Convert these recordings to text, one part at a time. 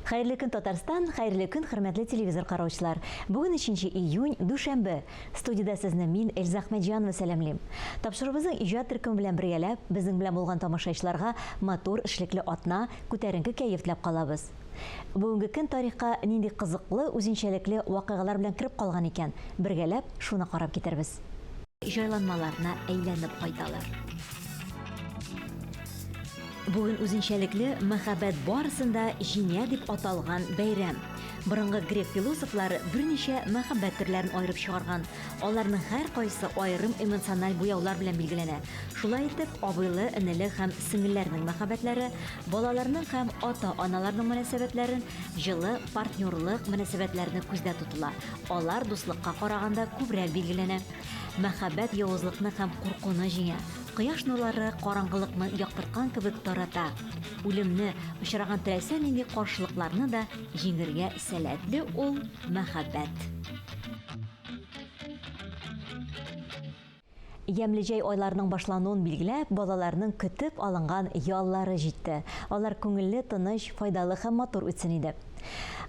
Хәерле көн, Татарстан, хәерле көн, хөрмәтле телевизор караучылар. Бүген 3 июнь, дүшәмбе. Студиядә сезне мин, Эльза Әхмәтҗанова сәламлим. Тапшыруыбызның иҗат төркеме белән бергәләп, безнең белән булган тамашачыларга матур, эшлекле атна, күтәренке кәеф теләп калабыз. Бүгенге көн тарихка нинди кызыклы, үзенчәлекле вакыйгалар белән кереп калган икән, бергәләп шуны карап китербез. Җайланмаларына әйләнеп кайталар. Бүген үзенчәлекле Мәхәббәт барысын да җиңә дип аталган бәйрәм. Борынгы грек философлары берничә мәхәббәт төрләрен аерып чыгарган. Аларның һәркайсы аерым эмоциональ буяулар белән билгеләнә. Шулай итеп, абыйлы, энеле һәм сеңелләрнең мәхәббәтләре, балаларның һәм ата-аналарның мөнәсәбәтләрен, җылы партнерлык мөнәсәбәтләрне күздә тотыла. Алар дуслыкка караганда күбрәк билгеләнә. Мәхәббәт явызлыкны һәм куркуны җиңә. Кояш нурлары караңгылыкны яктырткан кебек тарата. Үлемне, очраган теләсә нинди каршылыкларны да җиңергә сәләтле ул мәхәббәт. Ямьле җәй айларының башлануын билгеләп, балаларның көтеп алынган яллары җитте. Алар күңелле, тыныч, файдалы һәм матур үтсен иде.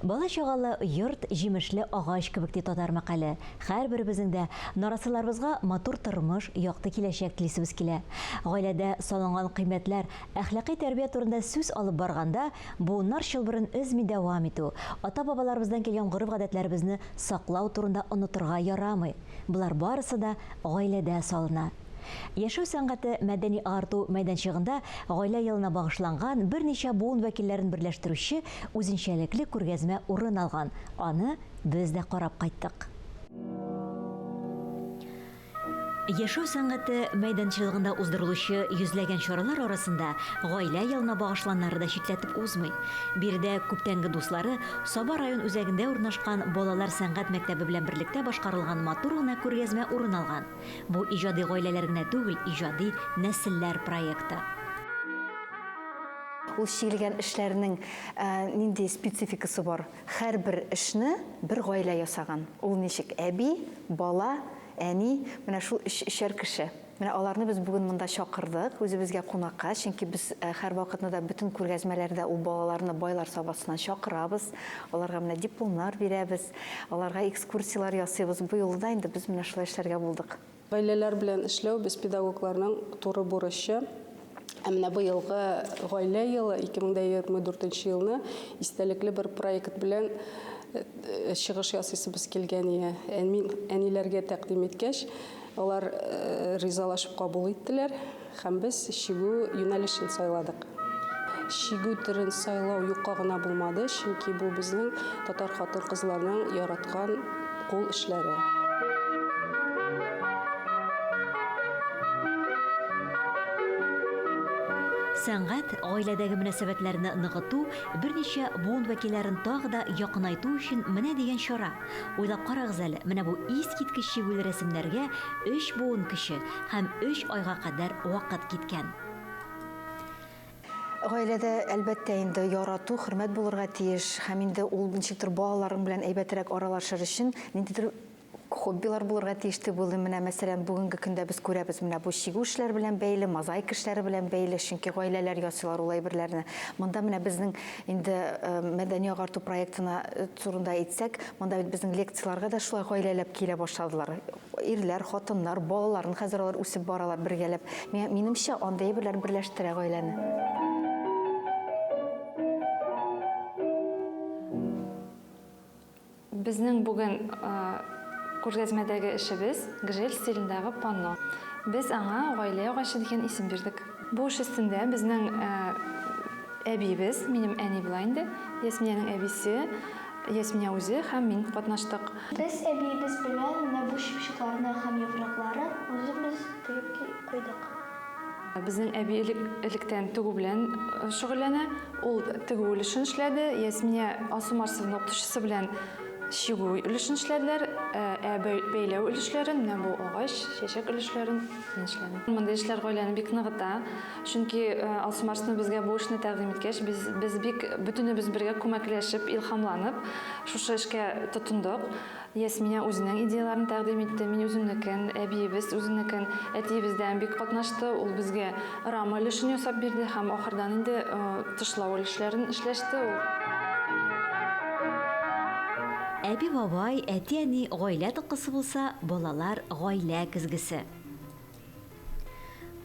Бала-чагалы йорт җимешле агач кебек ди татар мәкале. Һәрберебезнең дә нарасыйларыбызга матур тормыш, якты киләчәк телисебез килә. Гаиләдә салынган кыйммәтләр, әхлакый тәрбия турында сүз алып барганда, буыннар чылбырын өзми дәвам итү, ата-бабаларыбыздан килгән гореф-гадәтләребезне саклау турында онытырга ярамый. Болар барысы да гаиләдә салына. Яшәү сәнгате мәдәни-агарту мәйданчыгында Гаилә елына багышланган берничә буын вәкилләрен берләштерүче үзенчәлекле күргәзмә урын алган. Аны без дә карап кайттык. Яшәү сәнгате мәйданчылыгында уздырылучы йөзләгән чаралар арасында Гаилә елына багышланнары да читләтеп узмый. Биредә күптәнге дуслары Саба район үзәгендә урнашкан балалар сәнгать мәктәбе белән берлектә башкарылган матур гына күргәзмә урын алган. Бу иҗади гаиләләр генә түгел, иҗади нәселләр проекты. Ул чигелгән эшләрнең нинди спецификасы бар? Һәрбер эшне бер гаилә ясаган. Ул ничек? Әби, бала, әни, менә шул өч, өчәр кеше. Менә аларны без бүген монда чакырдык үзебезгә кунакка, чөнки без һәрвакытны да бөтен күргәзмәләрдә ул балаларны Байлар Сабасыннан чакырабыз, аларга менә дипломнар бирәбез. Аларга экскурсияләр ясыйбыз. Бу юлы да инде без менә шулай эшләргә булдык. Гаиләләр белән эшләү без педагогларның туры бурычы. Ә менә быелгы Гаилә елы, 2024 нче елны истәлекле бер проект белән чыгыш ясыйсыбыз килгән иде. Мин әниләргә тәкъдим иткәч, алар ризалашып кабул иттеләр. Һәм без чигү юнәлешен сайладык. Чигү төрен сайлау юкка гына булмады, чөнки бу безнең татар хатын-кызларының яраткан кул эшләре. Сәнгать, гаиләдәге мөнәсәбәтләрне ныгыту, берничә буын вәкилләрен тагы да якынайту өчен менә дигән чара. Уйлап карагыз әле, менә бу искиткеч чигүле рәсемнәргә өч буын көче һәм өч айга кадәр вакыт киткән. Гаиләдә, әлбәттә инде, ярату, хөрмәт булырга тиеш һәм инде ул ничектер балаларың белән әйбәтрәк аралашыр өчен ниндидер хоббилар булырга тиеш дип уйлыйм. Менә, мәсәлән, бүгенге көндә без күрәбез, менә бу чигү эшләре белән бәйле, мозаика эшләре белән бәйле, чөнки гаиләләр ясыйлар ул әйберләрне. Монда менә безнең инде мәдәни-агарту проектына турында әйтсәк, монда бит безнең лекцияләргә дә шулай гаиләләп килә башладылар. Ирләр, хатыннар, балаларын хәзер алар үсеп баралар бергәләп. Минемчә, андый әйберләр берләштерә гаиләне. Безнең бүген күргәзмәдәге эшебез, гжель стилендагы панно. Без аңа Гаилә агачы дигән исем бирдек. Бу эш өстендә безнең әбиебез, минем әни була инде, Ясминәнең әбисе, Ясминә үзе һәм мин катнаштык. Без әбиебез белән менә бу чыпчыкларны һәм яфракларын үзебез тегеп куйдык. Безнең әби элек электән тегү белән шөгыльләнә. Ул тегү өлешен эшләде. Ясминә Алсу Марсовна укытучысы белән чигү өлешен эшләделәр. Ә бәйләү өлешләрен, менә бу агач, чәчәк өлешләрен мин эшләдем. Мондый эшләр гаиләне бик ныгыта. Чөнки Алсу Марсовна безгә бу эшне тәкъдим иткәч, без без бик бөтенебез бергә күмәкләшеп, илһамланып, шушы эшкә тотындык. Ясминә үзенең идеяләрен тәкъдим итте, мин үземнекен, әбиебез үзенекен, әтиебез дә бик катнашты, ул безгә рама өлешен ясап бирде һәм ахырдан инде тышлау өлешләрен эшләште ул. Әби-бабай, әти-әни гаилә тоткысы булса, балалар, гаилә көзгесе.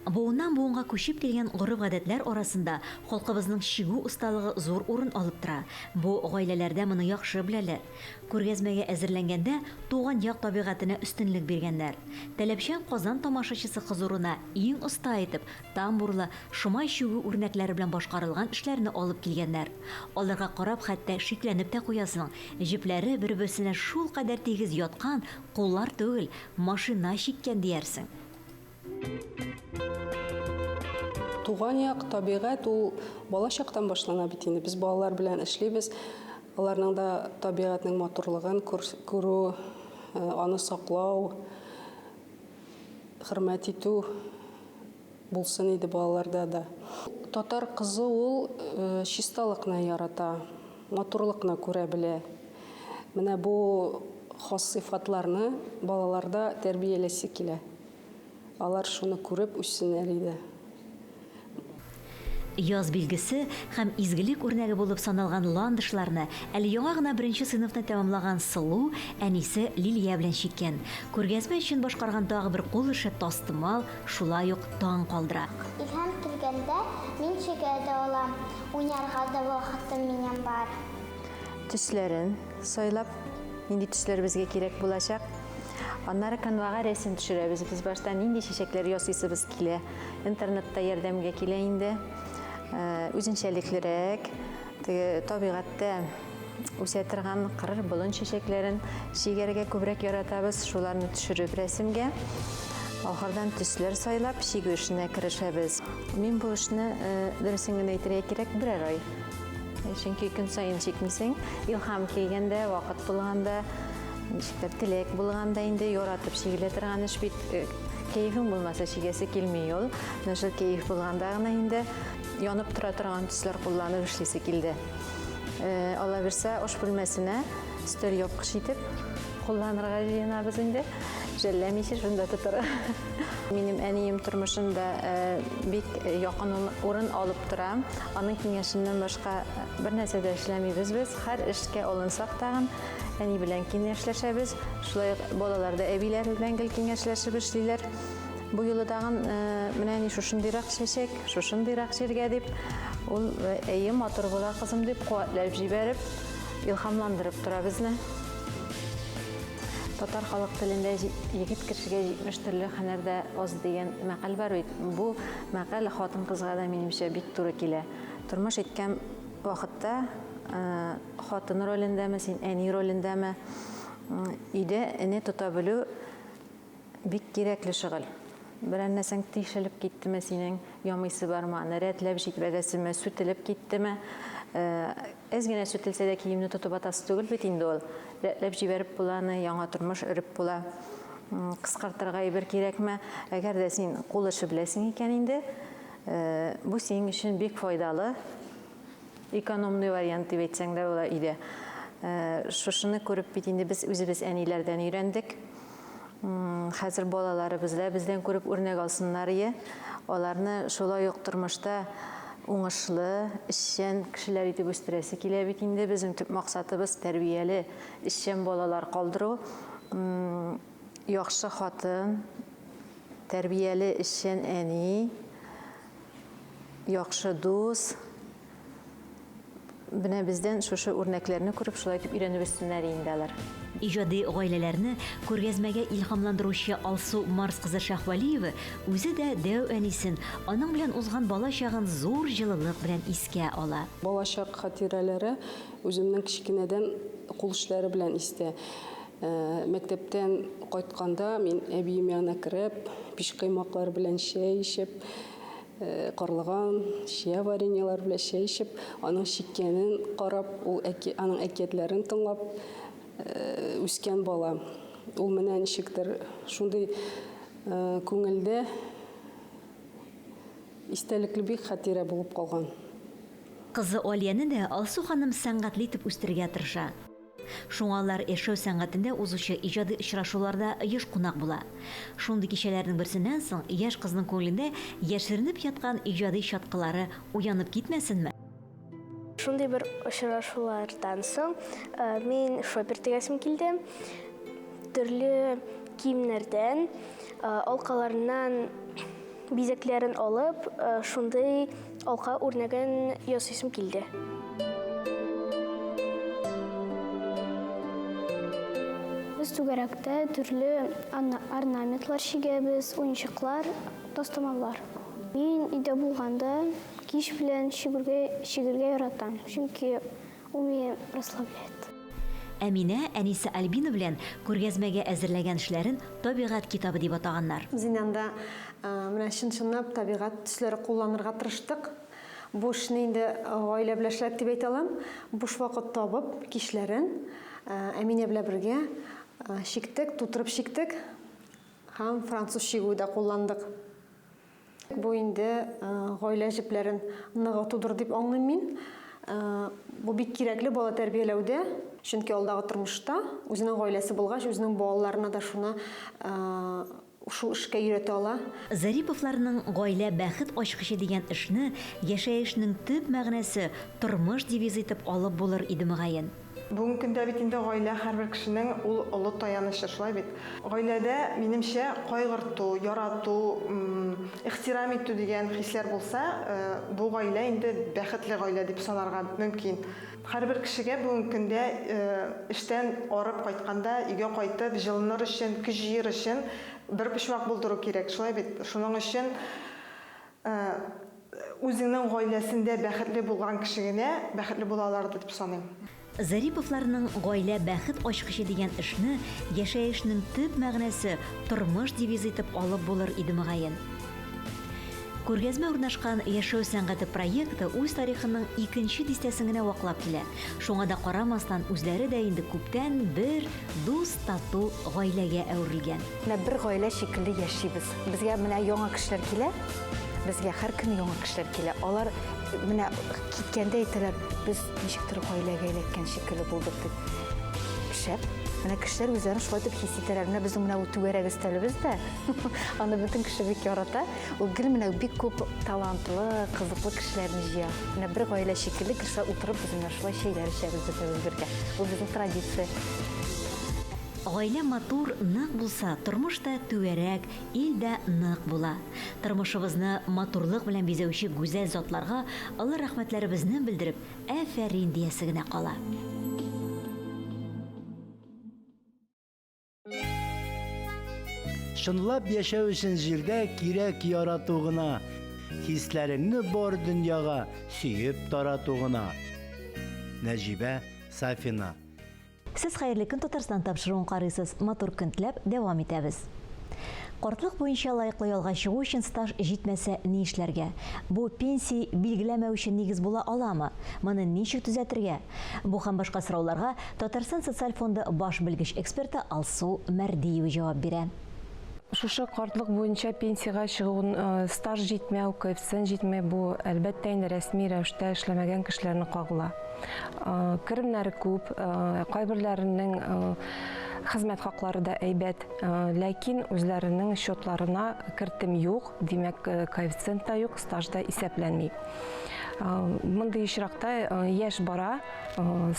Буыннан-буынга күчеп килгән гореф-гадәтләр арасында халкыбызның чигү осталыгы зур урын алып тора. Бу гаиләләрдә моны яхшы беләләр. Күргәзмәгә әзерләнгәндә туган як табигатенә өстенлек биргәннәр. Таләпчән Казан тамашачысы хозурына иң оста итеп тамбурлы, шома чигү үрнәкләре белән башкарылган эшләрне алып килгәннәр. Аларга карап хәтта шикләнеп тә куясың, җепләре бер-берсенә шулкадәр тигез яткан, куллар түгел, машина чиккән диярсең. Туган як, табигать ул бала чактан башлана бит инде. Без балалар белән эшлибез. Аларның да табигатьнең матурлыгын күрү, э, аны саклау, хөрмәт итү булсын иде балаларда да. Татар кызы ул э, чисталыкны ярата, матурлыкны күрә белә. Менә бу хас сыйфатларны балаларда тәрбияләсе килә. Алар шуны күреп үссеннәр иде. Яз билгесе һәм изгелек үрнәге булып саналган ландышларны әле яңа гына беренче сыйныфны тәмамлаган Сылу әнисе Лилия белән чиккән. Күргәзмә өчен башкарган тагы бер кул эше тастымал шулай ук таң калдыра. Илһам килгәндә, мин чигә дә алам, уйнарга да вакытым минем бар. Төсләрен сайлап, нинди төсләр безгә кирәк булачак. Аннары канвага рәсем төшерәбез. Без башта нинди чәчәкләр ясыйсыбыз килә. Интернетта ярдәмгә килә инде. Э, үзенчәлеклерәк, теге табигатьтә үсә торган кырыр болын чәчәкләрен чигәргә күбрәк яратабыз. Шуларны төшереп рәсемгә. Ахырдан төсләр сайлап, чигү эшенә керешәбез. Мин бу эшне, э, дөресен генә әйтергә кирәк, берәр ай. Чөнки көн саен чикмисең. Илһам килгәндә, вакыт булганда, Ничектер теләк булганда инде яратып чигелә торган эш бит. Э, кәефең булмаса чигәсе килми ул. Менә шул кәеф булганда гына инде янып тора торган төсләр кулланып эшлисе килде. Э, Алла бирсә, аш бүлмәсенә өстәл япкыч итеп кулланырга җыенабыз инде. Жәлләмичә шунда тотар. Минем әнием тормышында э, бик якын урын алып тора. Аның киңәшеннән башка бер нәрсә дә эшләмибез без. Һәр эшкә алынсак тагын Әни белән киңәшләшәбез. Шулай ук балалар да әбиләре белән гел киңәшләшеп эшлиләр. Бу юлы тагын э, менә әни шушындыйрак чәчәк, шушындыйрак җиргә дип, ул э, әйе, матур була кызым дип куәтләп җибәреп, илһамландырып тора безне. Татар халык телендә егет кешегә 70 төрле һөнәр дә аз дигән мәкаль бар бит. Бу мәкаль хатын-кызга да минемчә бик туры килә. Тормыш иткән вакытта э, Хатын ролендәме син, әни ролендәме, өйдә эне тота белү бик кирәкле шөгыль. Берәр нәрсәң тишелеп киттеме синең, ямыйсы бармы, аны рәтләп җибәрәсеме, сүтелеп киттеме? Әз генә сүтелсә дә киемне тотып атасы түгел бит инде ул. Рәтләп җибәреп була аны, яңа тормыш өреп була. Кыскартырга әйбер кирәкме? Әгәр дә син кул эше беләсең икән инде, бу синең өчен бик файдалы. Экономный вариант дип әйтсәң дә була өйдә. Шушыны күреп бит инде без үзебез әниләрдән өйрәндек. Хәзер балаларыбыз да бездән күреп үрнәк алсыннар ие. Аларны шулай ук тормышта уңышлы, эшчән кешеләр итеп үстерәсе килә бит инде. Безнең төп максатыбыз тәрбияле, эшчән балалар калдыру. Яхшы хатын, тәрбияле, эшчән әни. Яхшы дус. Менә бездән шушы үрнәкләрне күреп, шулай итеп өйрәнеп үссеннәр инде алар. Иҗади гаиләләрне күргәзмәгә илһамландыручы Алсу Марс кызы Шаһвәлиева үзе дә дәү әнисен, аның белән узган бала чагын зур җылылык белән искә ала. Балачак хатирәләре үземнең кечкенәдән кул эшләре белән истә. Мәктәптән кайтканда мин әбием янына кереп, пич коймаклар белән чәй эчеп, карлыган, чия вареньелар белән чәй эчеп, аның чиккәнен карап, ул аның әкиятләрен тыңлап үскән бала. Ул менә ничектер шундый күңелдә истәлекле бик хатирә булып калган. Кызы Алияне дә Алсу ханым сәнгатьле итеп үстерергә тырыша. Шуңа алар яшәү сәнгатендә узучы иҗади очрашуларда еш кунак була. Шундый кичәләрнең берсеннән соң яшь кызның күңелендә яшеренеп яткан иҗади чаткылары уянып китмәсенме? Шундый бер очрашулардан соң мин шопер тегәсем килде. Төрле киемнәрдән, алкаларыннан бизәкләрен алып, шундый алка үрнәген ясыйсым килде. Без түгәрәктә төрле орнаментлар чигәбез, уенчыклар, тастымаллар. Мин өйдә булганда кич белән чигергә, чигергә яратам, чөнки ул мине расслабляет. Әминә әнисе Альбина белән күргәзмәгә әзерләгән эшләрен Табигать китабы дип атаганнар. Без инде анда менә чын-чынлап табигать төсләре кулланырга тырыштык. Бу эшне инде гаилә белән эшләдек дип әйтә алам. Буш вакыт табып, кичләрен Әминә белән бергә чиктек, тутырып чиктек һәм француз чигүе дә кулландык. Бу инде гаилә җепләрен ныгытудыр дип аңлыйм мин. Бу бик кирәкле бала тәрбияләүдә, чөнки алдагы тормышта үзенең гаиләсе булгач, үзенең балаларына да шуны шул эшкә өйрәтә ала. Зариповларның Гаилә бәхет ачкычы дигән эшне яшәешнең төп мәгънәсе, тормыш девизы итеп алып булыр иде мөгаен. Бүгенге көндә бит инде гаилә һәрбер кешенең ул олы таянычы, шулай бит? Гаиләдә, минемчә, кайгырту, ярату, ихтирам итү дигән хисләр булса, бу гаилә инде бәхетле гаилә дип санарга мөмкин. Һәрбер кешегә бүгенге көндә эштән арып кайтканда, өйгә кайтып, җылыныр өчен, көч җыер өчен бер почмак булдыру кирәк, шулай бит? Шуның өчен Үзенең гаиләсендә бәхетле булган кеше генә бәхетле була алардыр дип саныйм. Зариповларның Гаилә бәхет ачкычы дигән эшне яшәешнең төп мәгънәсе, тормыш девизы итеп алып булыр иде мөгаен. Күргәзмә урнашкан Яшәү сәнгате проекты үз тарихының икенче дистәсен генә ваклап килә. Шуңа да карамастан, үзләре дә инде күптән бер дус-тату гаиләгә әверелгән. Менә бер гаилә шикелле яшибез. Безгә менә яңа кешеләр килә, безгә һәр көн яңа кешеләр килә. Алар менә киткәндә әйтәләр, без ничектер гаиләгә эләккән шикелле булдык дип. Шәп. Менә кешеләр үзләрен шулай итеп хис итәләр. Менә безнең менә ул түгәрәк өстәлебез дә, аны бөтен кеше бик ярата. Ул гел менә бик күп талантлы, кызыклы кешеләрне җыя. Менә бер гаилә шикелле гел шулай утырып без менә шулай чәйләр эчәбез бөтенебез бергә. Ул безнең традиция. Гаилә матур, нык булса, тормыш та түгәрәк, ил дә нык була. Тормышыбызны матурлык белән бизәүче гүзәл затларга олы рәхмәтләребезне белдереп, афәрин диясе генә кала. Чынлап яшәү өчен җирдә кирәк ярату гына, хисләреңне бар дөньяга сөеп тарату гына. Нәҗибә Сафина. Сез Хәерле көн Татарстан тапшыруын карыйсыз. Матур көн теләп дәвам итәбез. Картлык буенча лаеклы ялга чыгу өчен стаж җитмәсә ни эшләргә? Бу пенсия билгеләмәү өчен нигез була аламы? Моны ничек төзәтергә? Бу һәм башка сорауларга Татарстан Социаль фонды баш белгеч-эксперты Алсу Мәрдиева җавап бирә. Шушы картлык буенча пенсиягә чыгуын стаж җитмәү, коэффициент җитмәү, бу, әлбәттә инде, рәсми рәвештә эшләмәгән кешеләрне кагыла. Керемнәре күп, кайберләренең хезмәт хаклары да әйбәт, ләкин үзләренең счетларына кертем юк, димәк, коэффициент та юк, стаж да исәпләнми. Мондый очракта яшь бара,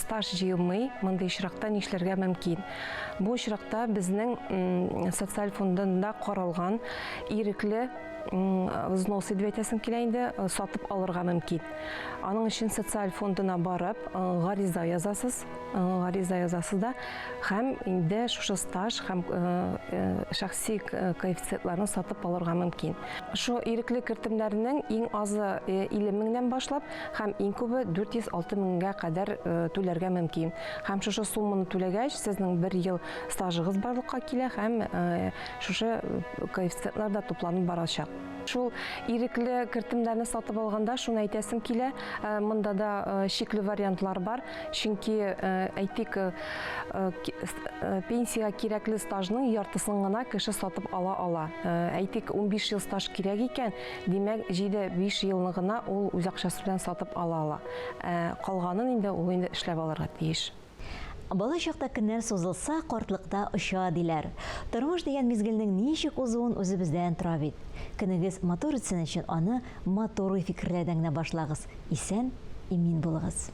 стаж җыелмый, мондый очракта нишләргә мөмкин? Бу очракта безнең социаль фондында каралган ирекле взносы дип әйтәсем килә инде, сатып алырга мөмкин. Аның өчен социаль фондына барып, гариза язасыз, гариза язасыз да һәм инде шушы стаж һәм шәхси коэффициентларны сатып алырга мөмкин. Шу ирекле кертемнәрнең иң азы 50 меңнән башлап һәм иң күбе 406 меңгә кадәр түләргә мөмкин. Һәм шушы сумманы түләгәч, сезнең бер ел стажыгыз барлыкка килә һәм шушы коэффициентлар да тупланып барачак. Шул ирекле кертемнәрне сатып алганда шуны әйтәсем килә, монда да шикле вариантлар бар, чөнки, әйтик, пенсиягә кирәкле стажның яртысын гына кеше сатып ала ала. Әйтик, 15 ел стаж кирәк икән, димәк, 7-5 елны гына ул үз акчасы белән сатып ала ала. Ә калганын инде ул инде эшләп алырга тиеш. Бала чакта көннәр сузылса, картлыкта оча, диләр. Тормыш дигән мизгелнең ничек узуын үзебездән тора бит. Көнегез матур үтсен өчен аны матур уй-фикерләрдән генә башлагыз. Исән, Имин булыгыз.